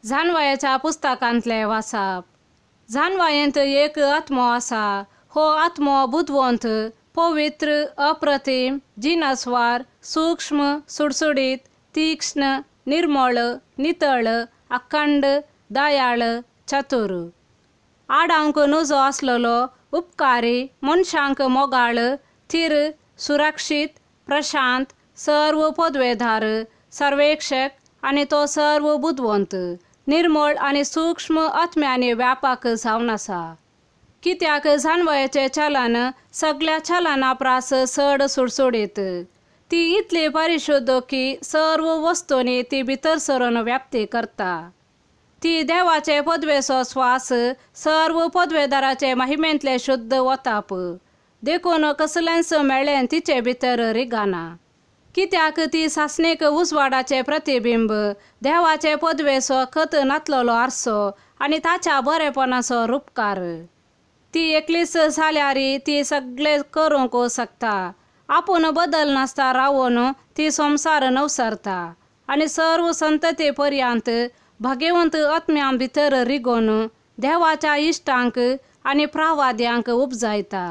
जानवायेच्या पुस्तकांतले वाचप. जानवायेंत एक आत्मो आसा. हो आत्मो बुदवंत, पवित्र, अप्रतिम, जिनसवार, सूक्ष्म, सुडसुडीत, तीक्ष्ण, निर्मळ, नितळ, अखंड, दयाळ, चतुर, आडावंक नुजो आसलेलो, उपकारी, मनशांक मोगाळ, थीर, सुरक्षीत, प्रशांत, सर्व पदवेधार, सर्वेक्षक आनी तो सर्व बुदवंत, निर्मळ आनी सूक्ष्म आत्म्यांनी व्यापक जावन आसा. कित्याक जानवयाचें चलन सगळ्या चलना प्रास चड सुडसुडीत. ती इतली परिशुद्ध की सर्व वस्तूंनी ती भितर सरून व्याप्ती करता. ती देवाचे पदवेचो स्वास, सर्व पदवेदाराचे महिमेंतले शुद्ध वताप, देखून कसलेंच मेळ्ळें तिचे भितर रिगाना. कित्याक ती सासणीक उजवाडाचे प्रतिबिंब, देवाचे पदवेचो खत नातलेलो आरसो आनी ताच्या बरेपणाचो रुपकार. ती एकलीच जाल्यार ती सगळें करूंक शकता. आपूण बदल नासता रावून ती संवसार नवसरता आनी सर्व संतती पर्यंत भाग्यवंत आत्म्यां भितर रिगोवन देवाच्या इश्टांक आनी प्रावाद्यांक उपजायता.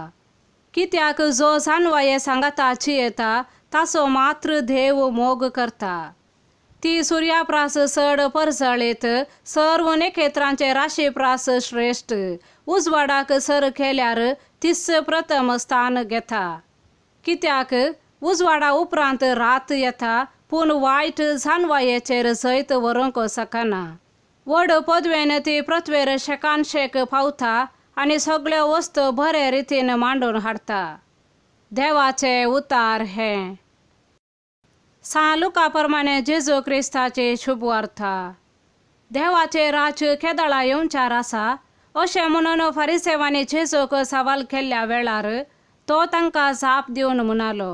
कित्याक जो जानवाये सांगाता चियेता ताचो मात्र देव मोग करता. ती सुर्याप्रास चड परजळीत, सर्व नखेत्रांचे राशीप्रास श्रेश्ठ, उजवाडाक सर केल्यार तीच प्रथम स्थान घेता. कित्याक उजवाडा उपरांत रात येता, पूण वायट जानवायेचेर जैत व्हरूंक शकना. व्हड पदवेन ती पृथ्वेर शेकान शेक पावता आनी सगळ्यो वस्तू बरे रितीन मांडून हाडटा. देवाचे उतार हे. सां लुका प्रमाणे जेजू क्रिस्ताची शुभवार्ता. देवाचे राज्य केदळा येवच्यार आसा अशें म्हणून फारिसेवांनी जेजूक सवाल केल्ल्या वेळार तो तांकां जाप दिवन म्हणालो,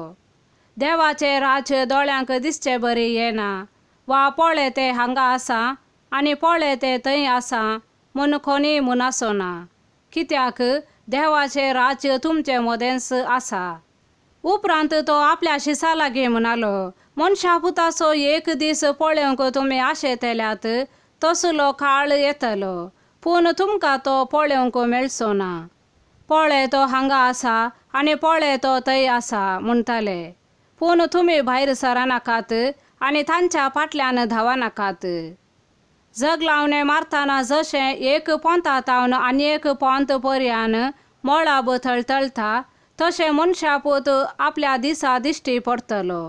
देवाचें राज्य दोळ्यांक दिसचे बरी येना, वा पळय तें हांगा आसा आनी पळय तें थंय आसा म्हूण कोणीय म्हणाचो ना. कित्याक देवाचें राज्य तुमचे मदेंच आसा. उपरांत तो आपल्या शिसा लागीं म्हणालो, मनशा पुताचो एक दीस पळोवंक तुमी आशेतल्यात तसलो काळ येतलो, पूण तुमकां तो पळोवंक मेळचो ना. पळय तो हांगा आसा आनी पळय तो थंय आसा म्हणटाले, पूण तुमी भायर सरनाकात आनी तांच्या फाटल्यान धांवनाकात. जगलावणें मारतना जशें एक पोंता तावन आनी एक पोंत पर्यान मळब थळथळटा तशें मनशापूत आपल्या दिसा दिश्टी पडटलो.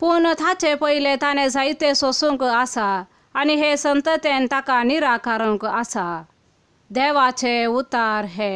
पूण ताचे पयलें ताणें जायते सोसूंक आसा आनी हे संततेन ताका निराकारूंक आसा. देवाचे उतार हे.